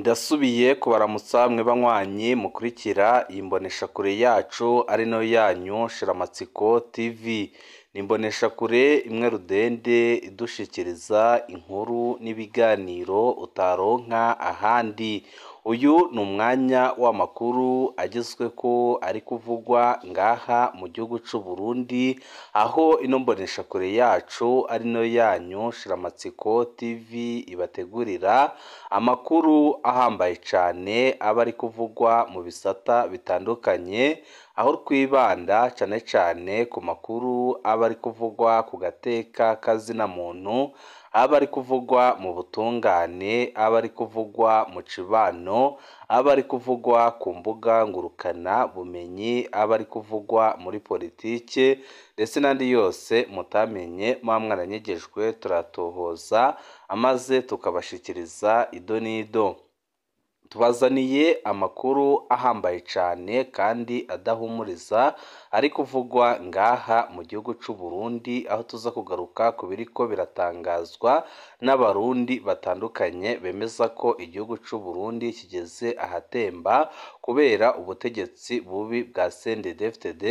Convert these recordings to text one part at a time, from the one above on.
Ndasubiye kubaramutsa mwe banywanyi mukurikira iyi mboneshakure yacu ari nayo yanyu Shiramatsiko TV. Ni imboneshakure imwe rudende idushikiriza inkuru n'ibiganiro utaronka ahandi. Uyu ni umwanya w'amakuru agezweko ari kuvugwa ngaha mu gihugu c'u Burundi, aho ino mboneshakure yacu ari nayo yanyu Shiramatsiko TV ibategurira amakuru ahambaye cane aba ari kuvugwa mu bisata bitandukanye, aho twibanda cane cane ku makuru aba ari kuvugwa ku gateka kazina muntu, aba ari kuvugwa mu butungane, aba ari kuvugwa mu cibano, aba ari kuvugwa ku mbuga ngurukana bumenyi, aba ari kuvugwa muri politike ndetse n'andi yose mutamenye muba mwaranyegejwe turatohoza amaze tukabashikiriza ido n'ido. Tubazaniye amakuru ahambaye cane kandi adahumuriza ari kuvugwa ngaha mu gihugu c'u Burundi, aho tuza kugaruka ku biriko biratangazwa n'abarundi batandukanye bemeza ko igihugu c'u Burundi kigeze ahatemba kubera ubutegetsi bubi bwa CNDD-FDD,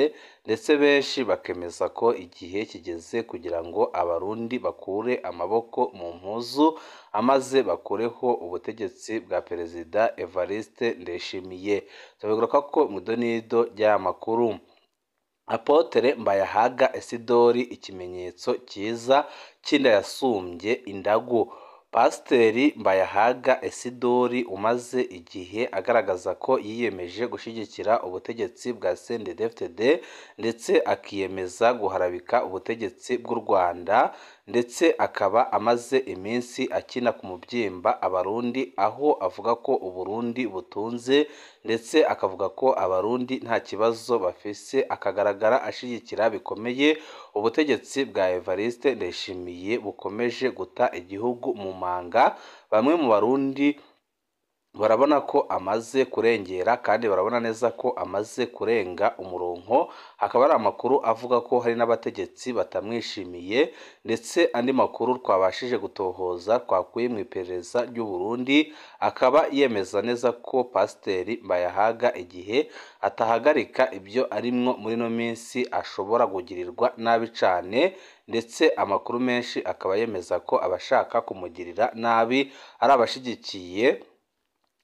ndetse benshi bakemeza ko igihe kigeze kugira ngo abarundi bakure amaboko mu mpuzu amaze bakureho ubutegetsi bwa Perezida Evariste Ndayishimiye. Tubigaruka ko mu idonido ry'aya makuru. Apotre Mbayahaga Isidori ikimenyetso cyiza cy'inda yasumbye indagu. Pasiteri Mbayahaga Isidori umaze igihe agaragaza ko yiyemeje gushyigikira ubutegetsi bwa CNDD-FDD ndetse akiyemeza guharabika ubutegetsi bw'u Rwanda, ndetse akaba amaze iminsi akina ku mubyimba abarundi, aho avuga ko Uburundi butunze ndetse akavuga ko abarundi nta kibazo bafise, akagaragara ashyigikira bikomeye ubutegetsi bwa Evariste Ndayishimiye bukomeje guta igihugu mu manga. Bamwe mu barundi barabona ko amaze kurengera kandi barabona neza ko amaze kurenga umurongo. Hakaba hari amakuru avuga ko hari n'abategetsi batamwishimiye, ndetse andi makuru twabashije gutohoza twakuye mu iperereza ry'u Burundi akaba yemeza neza ko Pasiteri Mbayahaga igihe atahagarika ibyo arimwo muri ino minsi ashobora kugirirwa nabi cane, ndetse amakuru menshi akaba yemeza ko abashaka kumugirira nabi ari abashigikiye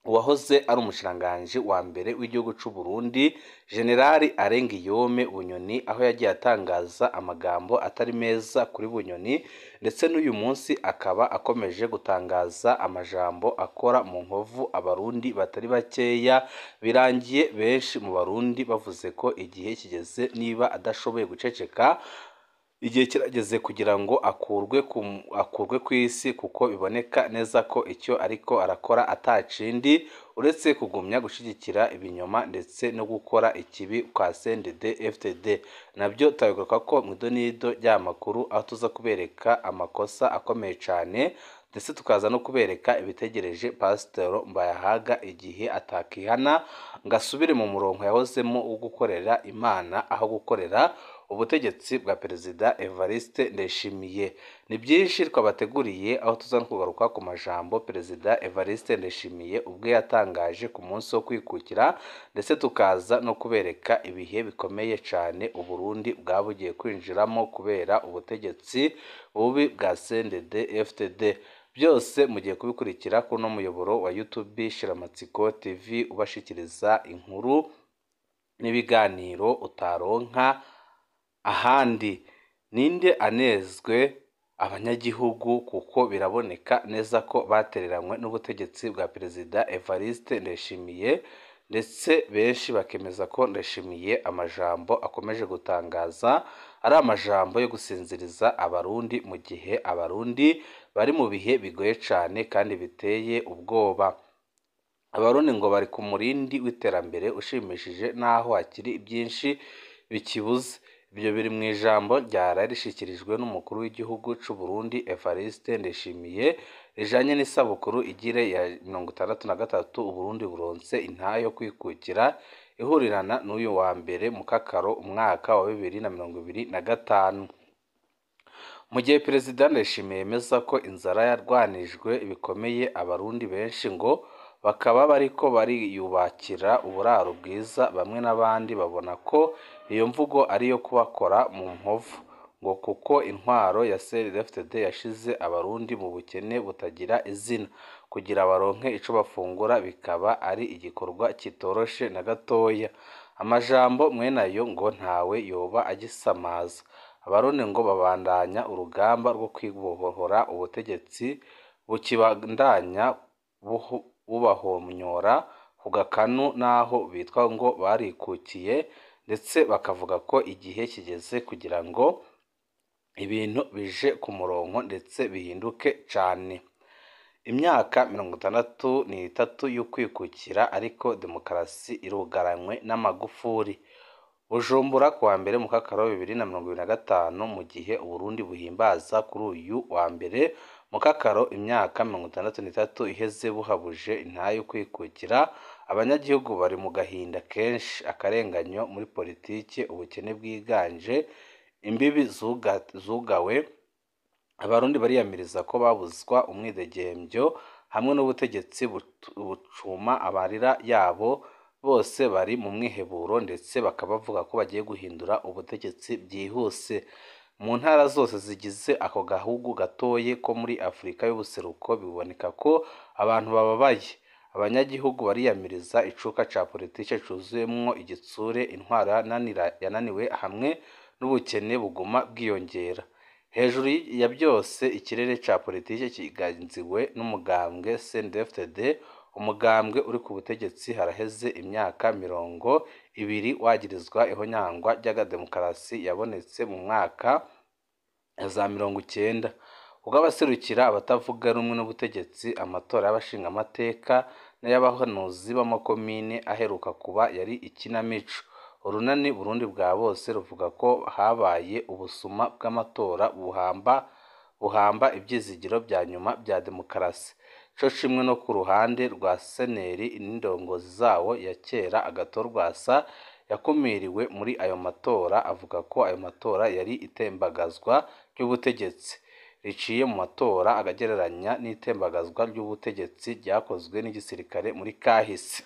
uwahoze ari umushikiranganji wa mbere w'igihugu c'u Burundi Generali Arengiyome Bunyoni, aho yagiye atangaza amagambo atari meza kuri Bunyoni, ndetse n'uyu munsi akaba akomeje gutangaza amajambo akora mu nkovu abarundi batari bakeya. Birangiye benshi mu barundi bavuze ko igihe kigeze niba adashoboye guceceka, igihe kirageze kugira ngo akurwe ku isi, kuko biboneka neza ko icyo ariko arakora atacindi uretse kugumya gushyigikira ibinyoma ndetse no gukora ikibi kwa CNDD-FDD. Nabyo turabigaruka ko mu idonido ry'aya makuru, aho tuza kubereka amakosa akomeye cane ndetse tukaza no kubereka ibitegereje Pasiteri Mbayahaga igihe atakihana ngo asubire mu murongo yahozemo wo gukorera Imana aho gukorera ubutegetsi bwa Perezida Evariste Ndayishimiye. Ni byinshi twabateguriye, aho tuza no kugaruka ku majambo Perezida Evariste Ndayishimiye ubwe yatangaje ku munsi wo kwikukira, ndetse tukaza no kubereka ibihe bikomeye cane Uburundi bwaba bugiye kwinjiramo kubera ubutegetsi bubi bwa CNDD-FDD. Byose mugiye kubikurikira kuri uno muyoboro wa YouTube Shiramatsiko TV ubashikiriza inkuru n'ibiganiro utaronka ahandi. Ninde anezwe abanyagihugu, kuko biraboneka neza ko batereranywe n'ubutegetsi bwa Perezida Evariste Ndayishimiye, ndetse benshi bakemeza ko Ndayishimiye amajambo akomeje gutangaza ari amajambo yo gusinziriza abarundi, mu gihe abarundi bari mu bihe bigoye cane kandi biteye ubwoba. Abarundi ngo bari ku murindi w'iterambere ushimishije naho hakiri byinshi bikibuze. Ibyo biri mu ijambo ryaraye rishikirijwe n'umukuru w'igihugu c'u Burundi Evariste Ndayishimiye rijanye n'isabukuru igire ya 63 Uburundi buronse intahe yo kwikukira, ihurirana n'uyu wa mbere Mukakaro umwaka wa 2025. Mu gihe Perezida Ndayishimiye yemeza ko inzara yarwanijwe bikomeye, abarundi benshi ngo bakaba bariko bariyubakira uburaro bwiza. Bamwe n'abandi babona ko iyo mvugo ariyo kubakora mu nkovu, ngo kuko intwaro ya CNDD-FDD yashize abarundi mu bukene butagira izina, kugira baronke ico bafungura bikaba ari igikorwa kitoroshe na gatoya. Amajambo mwenayo ngo ntawe yoba agisamaza. Abarundi ngo babandanya urugamba rwo kwibohora ubutegetsi bukibandanya bubahonyora ku gakanu, naho bitwa ngo barikukiye, ndetse bakavuga ko igihe kigeze kugira ngo ibintu bije ku murongo ndetse bihinduke cane. Imyaka 63 y'ukwikukira ariko demokarasi irugaranywe n'amagufuri. Bujumbura kuwa mbere Mukakaro 2025, mu gihe Uburundi buhimbaza kuri uyu wa mbere Mukakaro imyaka 63 iheze buhabuje intahe yo kwikukira, abanyagihugu bari mu gahinda kenshi, akarenganyo muri politike, ubukene bwiganje, imbibi zugawe. Abarundi bariyamiriza ko babuzwa umwidegemvyo hamwe n'ubutegetsi bucuma amarira yabo. Bose bari mu mwiheburo ndetse bakaba bavuga ko bagiye guhindura ubutegetsi byihuse. Mu ntara zose zigize ako gahugu gatoye ko muri Afurika y'ubuseruko biboneka ko abantu bababaye. Abanyagihugu bariyamiriza icuka ca politike cuzuyemwo igitsure, intwaro yananiwe hamwe n'ubukene buguma bwiyongera. Hejuru ya byose, ikirere ca politike kiganziwe n'umugambwe CNDD-FDD, umugambwe uri ku butegetsi haraheze imyaka 20 wagirizwa ihonyangwa ry'agademokarasi yabonetse mu mwaka ya za 90. Kubw'abaserukira abatavuga rumwe n'ubutegetsi, amatora y'abashingamateka n'ay'abahanuzi b'amakomine aheruka kuba yari ikinamico. Urunani Burundi bwa bose ruvuga ko habaye ubusuma bw'amatora buhamba ivyizigiro vya nyuma vya demokarasi. Co kimwe no ku ruhande rwa Seneri n'indongozi zawo ya kera Agathon Rwasa yakumiriwe muri ayo matora, avuga ko ayo matora yari itembagazwa ry'ubutegetsi riciye mu matora, agagereranya n'itembagazwa ry'ubutegetsi ryakozwe n'igisirikare muri kahise.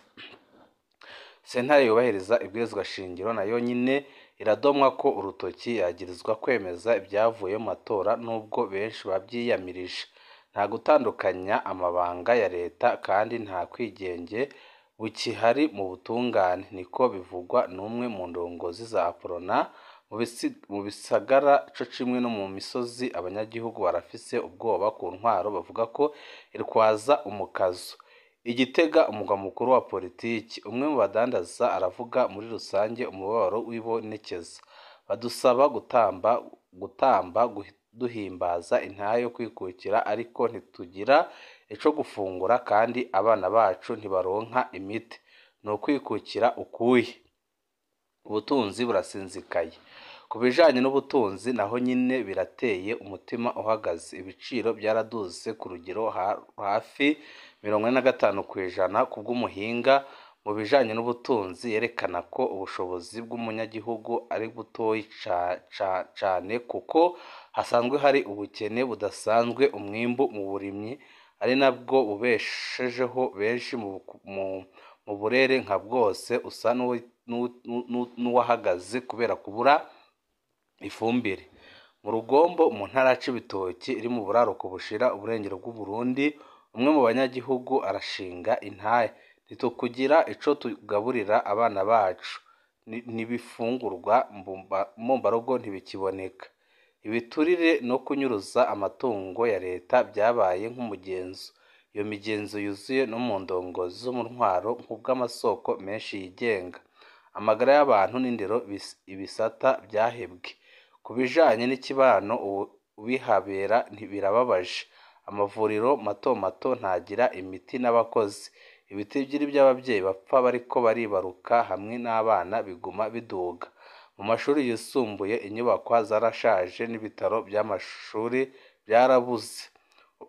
Sentare yubahiriza ibwirizwa shingiro nayo nyene iradomwa ko urutoki, yagirizwa kwemeza ibyavuye mu matora nubwo benshi babyiyamirije. Nta gutandukanya amabanga ya leta kandi nta kwigenge bukihari mu butungane, niko bivugwa n'umwe mu ndongozi za Aprona. Mu bisagara co kimwe no mu misozi, abanyagihugu barafise ubwoba ku ntwaro bavuga ko irwaza umukazo. Igitega, umugwa mukuru wa politiki, umwe mu badandaza aravuga muri rusange umubabaro wibonekeza. Badusaba gutamba duhimbaza intahe yo kwikukira, ariko ntitugira ico gufungura kandi abana bacu ntibaronka imiti. Ni ukwikukira ukuye. Ubutunzi burasinzikaye. Ku bijanye n'ubutunzi naho nyine birateye umutima uhagaze. Ibiciro byaraduze ku rugero hafi 45% kubw'umuhinga mu bijanye n'ubutunzi, yerekana ko ubushobozi bw'umunyagihugu ari butoyi cane kuko hasanzwe hari ubukene budasanzwe. Umwimbu mu burimyi ari nabwo bubeshejeho benshi mu burere nka bwose usa n'uwahagaze kubera kubura ifumbire. Mu Rugombo, mu ntara ya Cibitoki iri mu buraruko bushira uburengero bw'Uburundi, umwe mu banyagihugu arashinga intahe: ntitukugira ico tugaburira abana bacu, n'ibifungurwa mbumbarugo ntibikiboneka. Ibiturire no kunyuruza amatungo ya leta byabaye nk'umugenzo. Iyo migenzo yuzuye no mu ndongozi zo mu ntwaro nk'ubw'amasoko menshi yigenga. Amagara y'abantu n'indero ibisata byahebwe. Ku bijanye n'ikibano ubihabera birababaje. Amavuriro mato mato ntagira imiti n'abakozi. Ibitigiri by'ababyeyi bapfa bariko baribaruka hamwe n'abana biguma biduga. Mu mashuri yisumbuye inyubakwa zarashaje n'ibitaro by'amashuri byarabuze.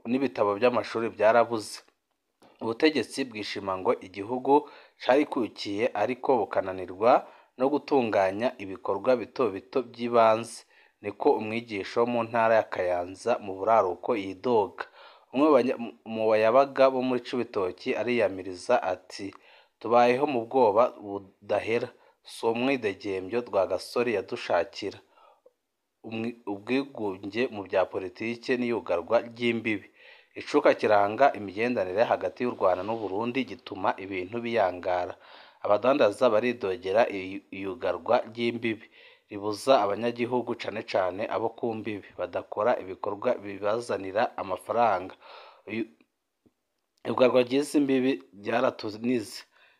N'ibitabo by'amashuri byarabuze. Ubutegetsi bwishima ngo igihugu carikukiye, ariko bukananirwa no gutunganya ibikorwa bito bito by'ibanze, niko umwigisha wo mu ntara ya Kayanza mu buraruko yidoga. Umwe mu bayabaga bo muri Cibitoki ariyamiriza ati: "Tubayeho mu bwoba budahera, si umwidegembyo Rwagasore yadushakira, ubwigunge mu bya politike n'iyugarwa ry'imbibi. Icuka kiranga imigenderanire hagati y'u Rwanda n'Uburundi gituma ibintu biyangara. Abadandaza baridogera iyugarwa ry'imbibi ribuza abanyagihugu cane cane abo ku mbibi badakora ibikorwa bibazanira amafaranga. Iyugarwa ry'izi mbibi ryaratunize,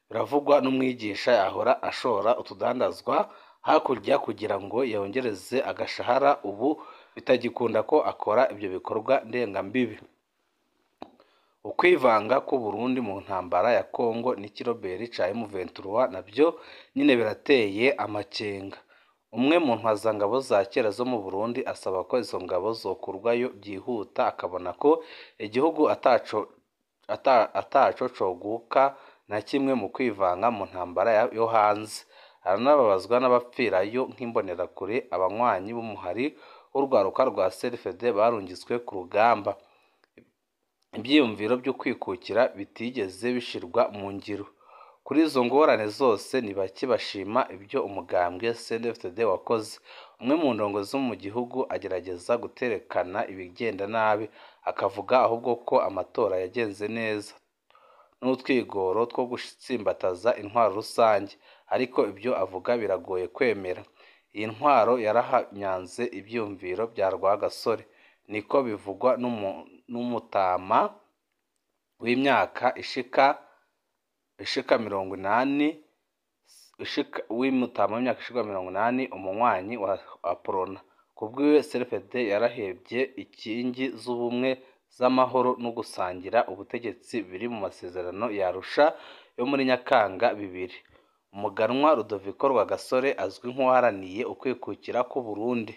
biravugwa n'umwigisha yahora ashora utudandazwa hakurya kugira ngo yongereze agashahara, ubu bitagikunda ko akora ibyo bikorwa ndengambibi. Ukwivanga kw'Uburundi mu ntambara ya Congo n'ikiroberi ca M23 navyo nyene birateye amakenga. Umwe mu ntwazangabo za kera zo mu Burundi asaba ko izo ngabo zokurwayo byihuta, akabona ko igihugu ataco coguka na kimwe mu kwivanga mu ntambara yo hanze. Aranababazwa n'abapfirayo nk'imbonerakure, abanywanyi b'umuhari w'urwaruka rwa CNDD barungitswe ku rugamba. Ivyiyumviro vyo kwikukira bitigeze bishirwa mu ngiro. Kuri izo ngorane zose ni bake bashima ibyo umugambwe CNDD wakoze. Umwe mu ndongozi zo mu gihugu agerageza guterekana ibigenda nabi, akavuga ahubwo ko amatora yagenze neza n'utwigoro two gutsimbataza intwaro rusange, ariko ibyo avuga biragoye kwemera. Iyi ntwaro yarahanyanze ivyiyumviro vya Rwagasore, niko bivugwa n'umutama w'imyaka ishika 80, w'umutama w'imyaka ishika 80, umunywanyi wa Aprona. Kubwiwe CNDD yarahevye inkingi z'ubumwe z'amahoro no gusangira ubutegetsi biri mu masezerano ya Arusha yo muri Nyakanga 2000. Umuganwa Rudoviko Rwagasore azwi nk'uwaharaniye ukwikukira kw'Uburundi.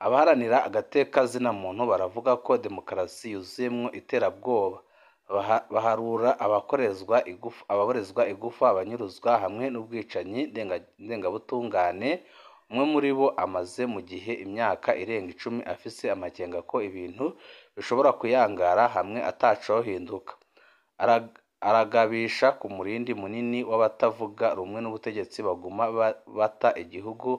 Abaharanira agateka muntu baravuga ko demokarasi yuzuyemwo iterabwoba. Baharura ababorezwa igufa, abanyuruzwa hamwe n'ubwicanyi ndengabutungane. Umwe muri bo amaze mu gihe imyaka irenga 10 afise amakenga ko ibintu bishobora kuyangara hamwe atacohinduka. Aragabisha ku murindi munini w'abatavuga rumwe n'ubutegetsi baguma bata igihugu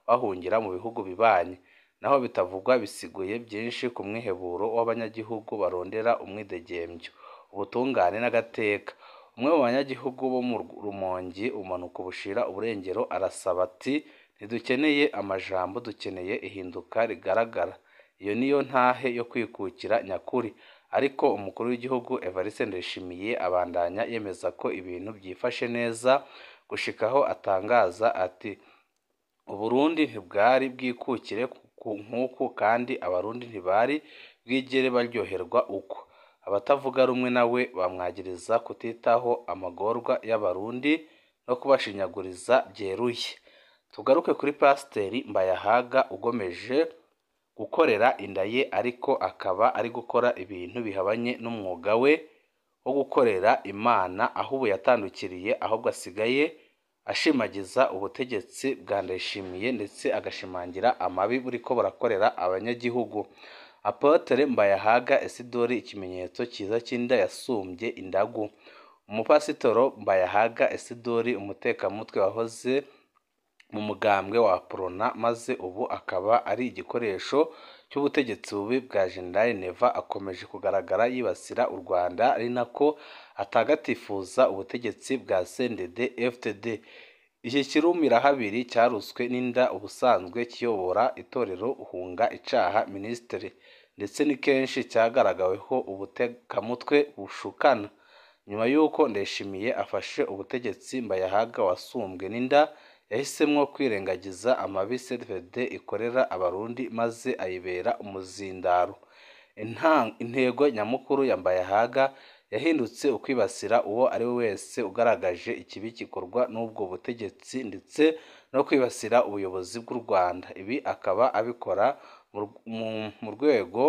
bahungira mu bihugu bibanyi. Naho bitavugwa bisiguye byinshi ku mwiheburo w'abanyagihugu barondera umwidegembyo, ubutungane n'agateka. Umwe mu banyagihugu bo mu Rumonge ubumanuko bushira uburengero arasaba ati: "Ntidukeneye amajambo, dukeneye ihinduka rigaragara. Iyo niyo ntahe yo kwikukira nyakuri." Ariko umukuru w'igihugu Evariste Ndayishimiye abandanya yemeza ko ibintu byifashe neza, gushikaho atangaza ati: "Uburundi ntibwari bwikukire nk'uku kandi abarundi ntibari bwigere baryoherwa uko." Abatavuga rumwe nawe bamwagiriza kutitaho amagorwa y'abarundi no kubashinyaguriza byeruye. Tugaruke kuri Pasiteri Mbayahaga ugomeje gukorera inda ye, ariko akaba ari gukora ibintu bihabanye n'umwuga we wo gukorera Imana, aho ubu yatandukiriye ahubwo asigaye ashimagiza ubutegetsi bwa Ndayishimiye ndetse agashimangira amabi buriko burakorera abanyagihugu. Apotre Mbayahaga Isidori, ikimenyetso cyiza cy'inda yasumbye indagu. Umupasitoro Mbayahaga Isidori, umutekamutwe wahoze mu mugambwe wa Aprona maze ubu akaba ari igikoresho cy'ubutegetsi bubi bwa Jenerali Neva, akomeje kugaragara yibasira u Rwanda ari nako atagatifuza ubutegetsi bwa CNDD FDD. Iki kirumirahabiri cyarutswe n'inda ubusanzwe kiyobora itorero Hunga Icaha Ministry, ndetse ni kenshi cyagaragaweho ubutekamutwe bushukana. Nyuma y'uko Ndayishimiye afashe ubutegetsi, Mbayahaga wasumbwe n'inda yahisemwo kwirengagiza amabi CNDD ikorera abarundi maze ayibera umuzindaro. Intego nyamukuru ya Mbayahaga yahindutse ukwibasira uwo ari we wese ugaragaje ikibi gikorwa n'ubwo butegetsi ndetse no kwibasira ubuyobozi bw'u Rwanda. Ibi akaba abikora mu rwego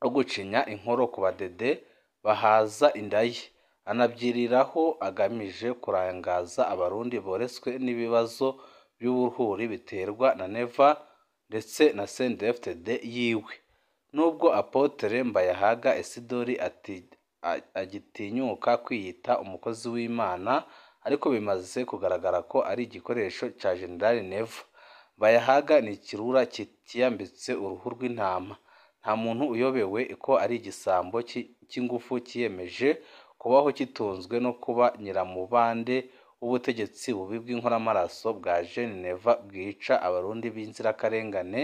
rwo gucinya inkoro ku badede bahaza inda ye, anabyiriraho agamije kurangaza abarundi boretswe n'ibibazo by'ubuhuri biterwa na Neva ndetse na CNDD-FDD yiwe. Nubwo Apotre Mbayahaga Isidori agitinyuka kwiyita umukozi w'Imana, ariko bimaze kugaragara ko ari igikoresho ca General Neva. Mbayahaga ni ikirura cyiyambitse uruhu rw'intama. Nta muntu uyobewe ko ari igisambo cy'ingufu cyiyemeje kubaho kitunzwe no kuba nyiramubande w'ubutegetsi bubi bw'inkoramaraso bwa Gen Neva bwica Abarundi b'inzirakarengane,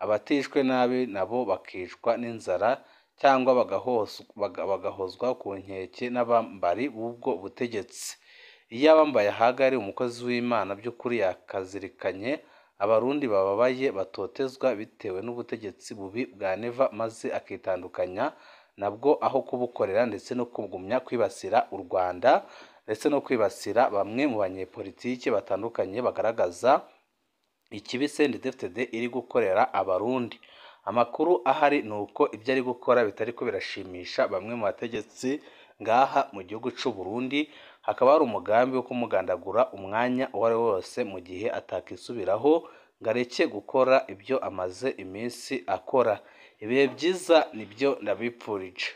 abatishwe nabi nabo bakicwa n'inzara cyangwa bagahozwa ku nkeke n'abambari b'ubwo butegetsi. Iyaba Mbayahaga ari umukozi w'Imana by'ukuri yakazirikanye Abarundi bababaye batotezwa bitewe n'ubutegetsi bubi bwa Neva maze akitandukanya nabwo aho kubukorera ndetse no kugumya kwibasira u Rwanda ndetse no kwibasira bamwe mu banyepolitike batandukanye bagaragaza ikibi CNDD-FDD iri gukorera Abarundi. Amakuru ahari ni uko ibyo ari gukora bitariko birashimisha bamwe mu bategetsi ngaha mu gihugu c'u Burundi, hakaba hari umugambi wo kumugandagura umwanya uwo ari wo wose mu gihe atakisubiraho ngo areke gukora ibyo amaze iminsi akora. Ibihe byiza nibyo ndabipfurije.